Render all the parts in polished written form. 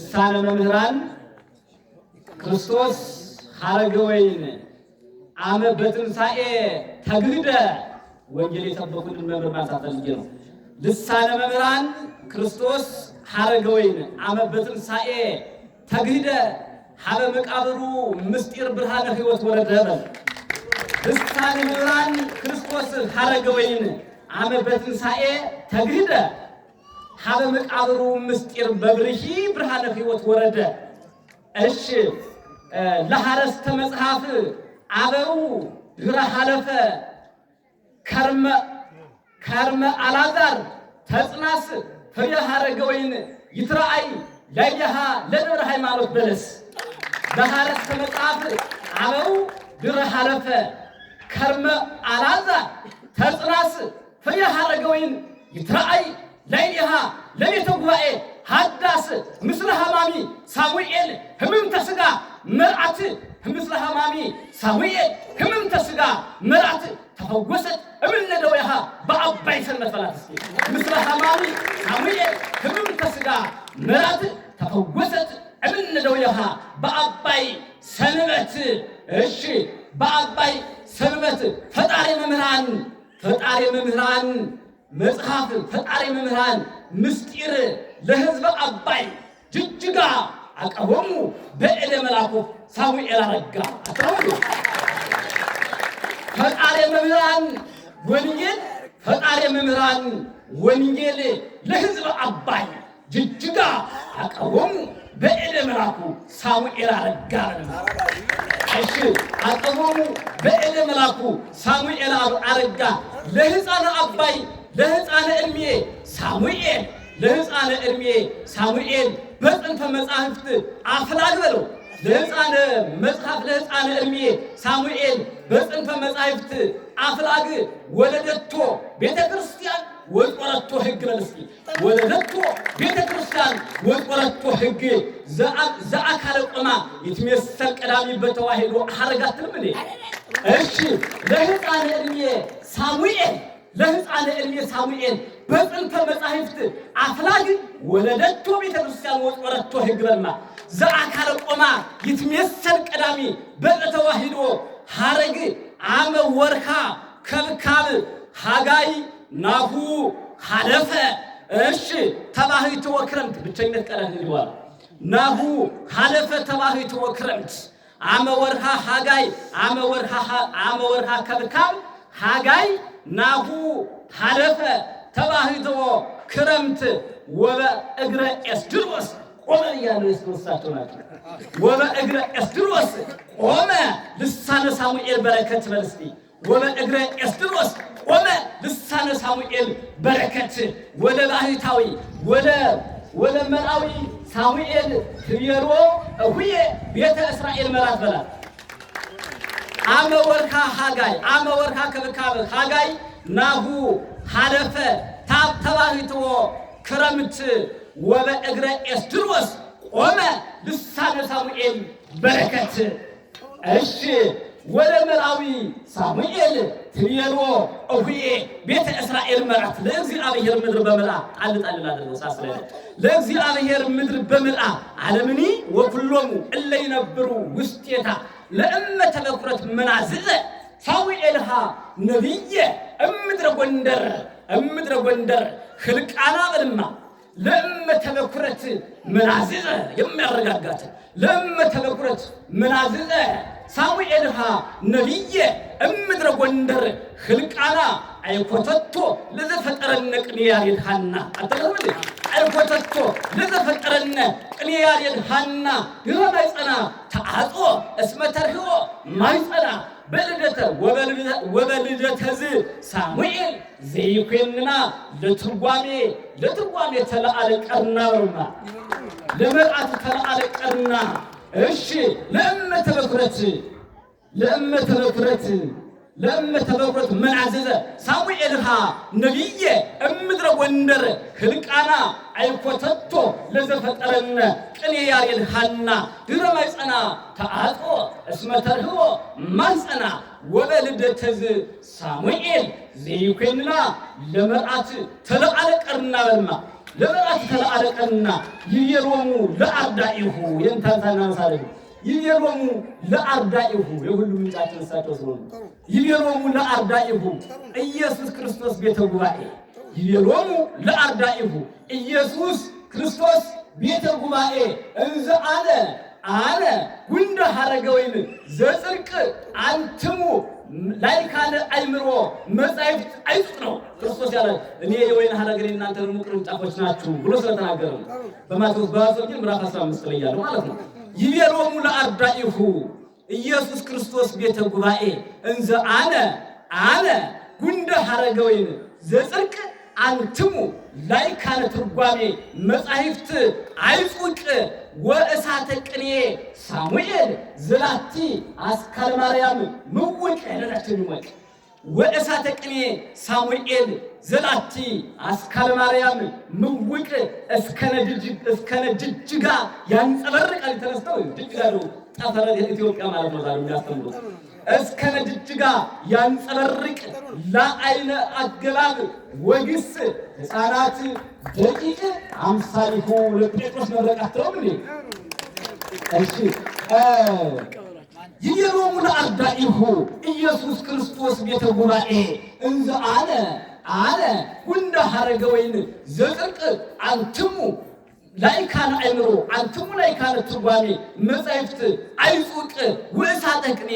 ልሳነ መምህራን ክርስቶስ ሐረገ ወይን አመ በትንሣኤ ተግህደ ወንጌል የሰበኩልን መምህር ማንሳት ፈልጌ ነው። ልሳነ መምህራን ክርስቶስ ሐረገ ወይን አመ በትንሣኤ ተግህደ ሀበ መቃብሩ ምስጢር ብርሃነ ሕይወት ወረደ በል። ልሳነ መምህራን ክርስቶስ ሐረገ ወይን አመ በትንሣኤ ተግህደ ሀበ መቃብሩ ምስጢር በብርሂ ብርሃነ ሕይወት ወረደ። እሺ፣ ለሐረስተ መጽሐፍ አበው ድኅረ ሐለፈ ከርመ አልዓዛር ተጽናስ ፍሬ ሐረገ ወይን ይትረአይ ላዕሌሃ ለደብረ ሃይማኖት በለስ። ለሐረስተ መጽሐፍ አበው ድኅረ ሐለፈ ከርመ አልዓዛር ተጽናስ ፍሬ ሐረገ ወይን ይትረአይ ላዕሌሃ ለቤተ ጉባኤ ሃዳስ ምስለ ሐማሚ ሳሙኤል ህምምተ ሥጋ መርዓት፣ ምስለ ሐማሚ ሳሙኤል ህምምተ ሥጋ መርዓት ተፈወሰት እምነ ደዌሃ በአባይ ሰንበት በላት እስኪ። ምስለ ሐማሚ ሳሙኤል ህምምተ ሥጋ መርዓት ተፈወሰት እምነ ደዌሃ በአባይ ሰንበት። እሺ፣ በአባይ ሰንበት ፈጣሪ መምህራን፣ ፈጣሪ መምህራን መጽሐፍ፣ ፈጣሪ መምህራን ምስጢር ለህዝበ አባይ ጅጅጋ አቀወሙ በእደ መላኩ ሳሙኤል አረጋ አትረውዱ። ፈጣሪ መምህራን ወንጌል፣ ፈጣሪ መምህራን ወንጌል ለህዝበ አባይ ጅጅጋ አቀወሙ በእደ መላኩ ሳሙኤል አረጋ። እሺ፣ አቀወሙ በእደ መላኩ ሳሙኤል አረጋ ለህፃነ አባይ፣ ለህፃነ ዕድሜ ሳሙኤል፣ ለህፃነ ዕድሜ ሳሙኤል በጽንፈ መጻሕፍት አፍላግ በለው። ለህፃነ መጽሐፍ፣ ለህፃነ ዕድሜ ሳሙኤል በጽንፈ መጻሕፍት አፍላግ ወለደቶ ቤተ ክርስቲያን ወቆረቶ ህግ በል እስኪ። ወለደቶ ቤተ ክርስቲያን ወቆረቶ ህግ ዘአካለ ቆማ ይትሜሰል ቀዳሚ በተዋሂዶ ሐረጋትንም እንዴ። እሺ፣ ለህፃነ ዕድሜ ሳሙኤል፣ ለህፃነ ዕድሜ ሳሙኤል በጽንፈ መጻሕፍት አፍላግ ወለደቶ ቤተ ክርስቲያን ወቆረቶ ህግ በልማ ዘአካለ ቆማ ይትሜሰል ቀዳሚ በተዋሂዶ ሐረግ አመ ወርሃ ከብካብ ሃጋይ ናሁ ሐለፈ። እሺ፣ ተባህቶ ወክረምት ብቸኝነት ቀረ ይዋል ናሁ ሐለፈ ተባህቶ ወክረምት አመ ወርሃ ሃጋይ፣ አመ ወርሃ ከብካብ ሃጋይ ናሁ ሐለፈ ተባህቶ ክረምት ወበ እግረ ኤስድሮስ ቆመ እያሉ የስነሳቸው ናቸው። ወበ እግረ ኤስድሮስ ቆመ ልሳነ ሳሙኤል በረከት በል እስቲ። ወበ እግረ ኤስድሮስ ቆመ ልሳነ ሳሙኤል በረከት ወደ ባህታዊ ወደ መርአዊ ሳሙኤል ትቤሮ እሁየ ቤተ እስራኤል መራት በላት። አመ ወርሃ ሃጋይ፣ አመ ወርሃ ከብካብ ሃጋይ ናሁ ሐለፈ ተባህትዎ ክረምት ወበ እግረ ኤስድሮስ ቆመ ልሳነ ሳሙኤል በረከት። እሺ፣ ወደ መርአዊ ሳሙኤል ትቤሎ እሁዬ ቤተ እስራኤል መራት ለእግዚአብሔር ምድር በምልአ ጣል ጣል ላደረገው ሳስለ ለእግዚአብሔር ምድር በምልአ ዓለምኒ ወኩሎሙ እለ ይነብሩ ውስቴታ ለእመ ተበኩረት መናዝዘ ሳሙኤልሃ ነቢየ እምድረ ጎንደር፣ እምድረ ጎንደር ህልቃና በልማ ለእመ ተበኩረት መናዝዘ የሚያረጋጋት ለእመ ተበኩረት መናዝዘ ሳሙኤልሃ ነቢየ እምድረ ጎንደር ህልቃና አይኮተቶ ለዘፈጠረነ ቅኔ ያሬድ ሐና አተለምን አይኮተቶ ለዘፈጠረነ ቅኔ ያሬድ ሐና ድረ ማይጸና ተዓጽኦ እስመ ተርህቦ ማይጸና በልደተ ወበልደተ ዝ ሳሙኤል ዘይኮንና ለትርጓሜ ተለአለ ቀርና በሉማ ለመርዓት ተለአለ ቀርና። እሺ፣ ለእመ ተበኩረት፣ ለእመ ተበኩረት፣ ለእመ ተበኩረት መናዘዘ ሳሙኤልሃ ነቢየ እምድረ ጎንደር ህልቃና አይኮተቶ ለዘፈጠረነ ቅኔ ያሬድ ሐና ድረ ማይጸና ተዓጽኦ እስመ ተርህቦ ማይጸና ወበልደተዝ ሳሙኤል ዘይኮንና ለመርዓት ተለዓለ ቀርና በልማ። ለመልአክ ተለዓለ ቀና ይቤሎሙ ለአርዳኢሁ የንታንታና ምሳሌ ይቤሎሙ ለአርዳኢሁ የሁሉ ምንጫችን እሳቸው ስለሆኑ ይቤሎሙ ለአርዳኢሁ ኢየሱስ ክርስቶስ ቤተ ጉባኤ ይቤሎሙ ለአርዳኢሁ ኢየሱስ ክርስቶስ ቤተ ጉባኤ እንዘ አነ አነ ጉንደ ሐረገ ወይን ዘጽድቅ አንትሙ ላይካነ አይምሮ መጻሕፍት አይጽጥ ነው። ክርስቶስ ያለ እኔ የወይን ሐረግ ነኝ እናንተ ደግሞ ቅርንጫፎች ናችሁ ብሎ ስለተናገረ ነው። በማቴዎስ በወንጌል ምዕራፍ 15 ላይ ያለው ማለት ነው። ይቤሎሙ ለአርዳኢሁ ኢየሱስ ክርስቶስ ቤተ ጉባኤ እንዘ አነ አነ ጉንደ ሐረገ ወይን ዘጽድቅ አንትሙ ላይካነ ትርጓሜ መጻሕፍት አይጹቅ ወእሳተ ቅኔ ሳሙኤል ዘላቲ አስካለ ማርያም ምውቅ ለላቸው የሚሞቅ ወእሳተ ቅኔ ሳሙኤል ዘላቲ አስካለ ማርያም ምውቅ እስከነ ጅጅጋ ያንጸበርቃል። ተነስተው ጅጅጋ ነው ጠፈረ ኢትዮጵያ ማለት ነው። ዛሬ የሚያስተምሩት እስከነ ጅጅጋ ያንጸበርቅ ለአይነ አገባብ ወግስ ሕፃናት ደቂቅ አምሳሊሁ ለጴጥሮስ መብረቅ አትለውም እንዴ? እሺ ይቤሎሙ ለአርዳኢሁ ኢየሱስ ክርስቶስ ቤተ ጉባኤ እንዘ አነ አነ ጉንደ ሐረገ ወይን ዘጽድቅ አንትሙ ላይካነ አይምሮ አንትሙ ላይካነ ትርጓሜ መጻሕፍት አይጹቅ ወእሳተ ቅኔ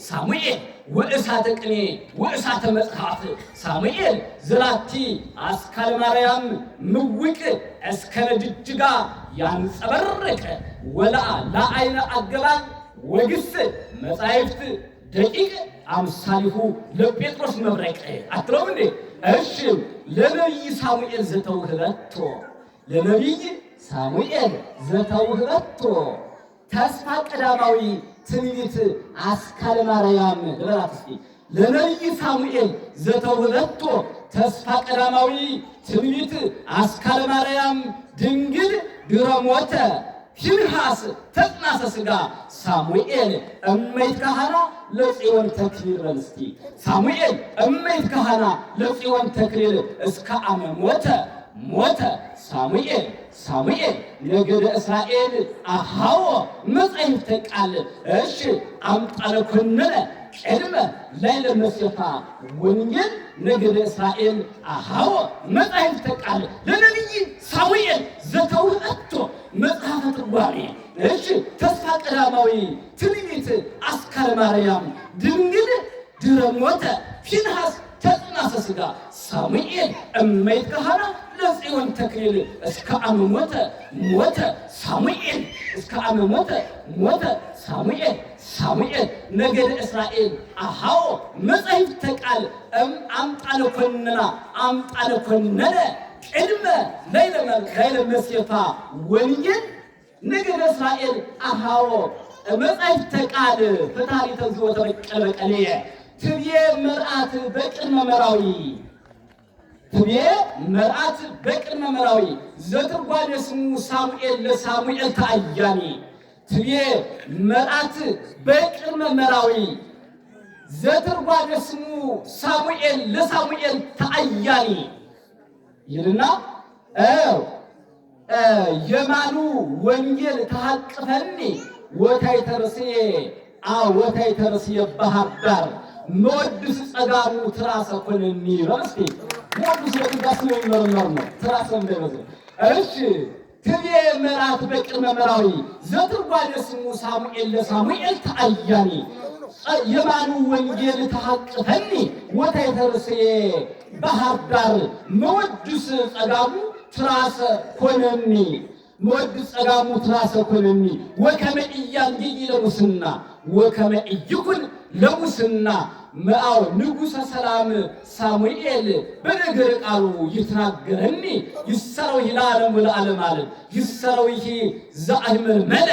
ሳሙኤል ወእሳተ ቅኔ ወእሳተ መጽሐፍ ሳሙኤል ዘላቲ አስካለ ማርያም ምውቅ እስከነ ጅጅጋ ያንጸበርቅ ወላ ለአይነ አገባብ ወግስ መጻሕፍት ደቂቅ አምሳሊሁ ለጴጥሮስ መብረቅ አትለውም እንዴ? እሺ ለነቢይ ሳሙኤል ዘተውህበቶ ለነቢይ ሳሙኤል ዘተውህበቶ ተስፋ ቀዳማዊ ትንቢት አስካለ ማርያም ልበላት እስኪ። ለነቢይ ሳሙኤል ዘተውህበቶ ተስፋ ቀዳማዊ ትንቢት አስካለ ማርያም ድንግል ድረ ሞተ ፊንሃስ ተጽናሰ ሥጋ ሳሙኤል እመይት ካህና ለጽዮን ተክሊል በል እስኪ። ሳሙኤል እመይት ካህና ለጽዮን ተክሊል እስከ አመ ሞተ ሞተ ሳሙኤል ሳሙኤል ነገደ እስራኤል አሃዎ መጻሕፍተ ቃል እሺ አምጣለ ኮነነ ቅድመ ላይለ መሴፋ ወንጌል ነገደ እስራኤል አሃዎ መጻሕፍተ ቃል ለነቢይ ሳሙኤል ዘተውህበቶ መጽሐፈ ትርጓሜ እሺ ተስፋ ቀዳማዊ ትንቢት አስካለ ማርያም ድንግል ድረ ሞተ ፊንሃስ ተጽናሰ ሥጋ ሳሙኤል እመይት ካህና ለጽዮን ተክሊል እስከ አመ ሞተ ሞተ ሳሙኤል እስከ አመ ሞተ ሞተ ሳሙኤል ሳሙኤል ነገደ እስራኤል አሃዎ መጻሕፍተ ቃል አምጣነ ኮነና አምጣነ ኮነነ ቅድመ ላይለ መሴፋ ወንጌል ነገደ እስራኤል አሃዎ መጻሕፍተ ቃል ፈታሪ ተዝዎ ተበቀለ በቀልየ ትብዬ መርአት በቅድመ መራዊ ትብዬ መርአት በቅድመ መራዊ ዘትርጓሜ ስሙ ሳሙኤል ለሳሙኤል ተአያኒ ትብዬ መርአት በቅድመ መራዊ ዘትርጓሜ ስሙ ሳሙኤል ለሳሙኤል ተአያኒ ይልና የማኑ ወንጌል ተሐቅፈኒ ወታይ ተርስዬ ወታይ ተርስዬ ባህር ዳር መወድስ ጸጋሙ ትራሰ ኮነኒ በል እስኪ። መወድስ በቅዳሴ የሚመረመር ነው። ትራሰ እንዳይመስል። እሺ ትቤ መርአት በቅድመ መራዊ ዘትርጓሜ ስሙ ሳሙኤል ለሳሙኤል ተአያኒ የማኑ ወንጌል ተሐቅፈኒ ወታይ ተርስዬ ባህር ዳር መወድስ ጸጋሙ ትራሰ ኮነኒ መወድስ ጸጋሙ ትራሰ ኮነኒ ወከመ ኢያንግይ ለሙስና ወከመ ኢይኩን ለሙስና መአው ንጉሠ ሰላም ሳሙኤል በነገረ ቃሉ ይትናገረኒ ይሰረው ለዓለሙ ለዓለም አለ ይሰረው ይሄ ዘአይምር መለ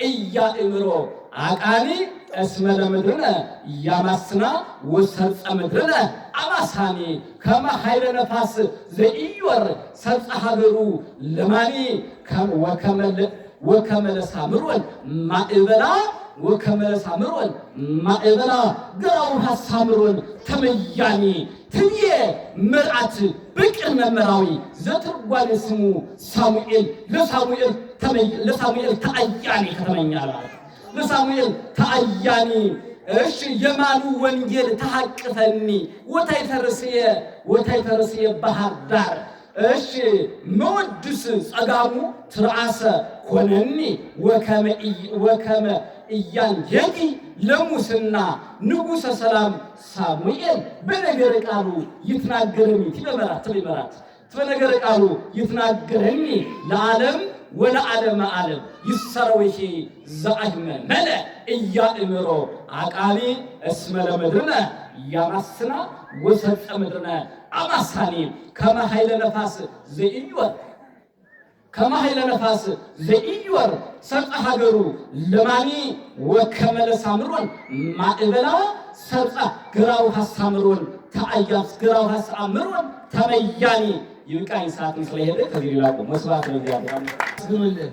ኢያእምሮ አቃኒ እስመ ለምድርነ ያማስና ወሰርጸ ምድርነ አማሳኒ ከመ ኃይለ ነፋስ ዘኢዮር ሰርጸ ሀገሩ ለማኒ ወከመ ለሳምሮን ማእበላ ወከመ ለሳምሮን ማእበላ ግራውሃ ሳምሮን ተመያኒ ትብዬ መርዓት በቅድመ መራዊ ዘትርጓሜ ስሙ ሳሙኤል ለሳሙኤል ተአያኒ ከተመኛል ለሳሙኤል ተአያኒ። እሺ፣ የማኑ ወንጌል ተሐቅፈኒ ወታይ ተርስየ ባህር ዳር። እሺ፣ መወድስ ጸጋሙ ትርአሰ ኮነኒ ወከመ ኢያንጌዲ ለሙስና ንጉሠ ሰላም ሳሙኤል በነገረ ቃሉ ይትናገረኒ ትበመራት ትበመራት በነገረ ቃሉ ይትናገረኒ ለዓለም ወለዓለመ ዓለም ይሰረውሂ ዘአድመ መለ እያእምሮ አቃቢ እስመ ለምድርነ ያማስና ወሰጠ ምድርነ አማሳኒ ከመ ኃይለ ነፋስ ዘኢዮር፣ ከመ ኃይለ ነፋስ ዘኢዮር ሰርፀ ሀገሩ ለማኒ ወከመ ለሳምሮን ማዕበላ ሰርፀ ግራው ሀሳምሮን ተአያፍ ግራው ሀሳምሮን ተመያኒ። ይብቃኝ፣ ሰዓት ስለሄደ ከዚህ ሌላ ቆም። ወስብሐት ለእግዚአብሔር። አመስግኑልን።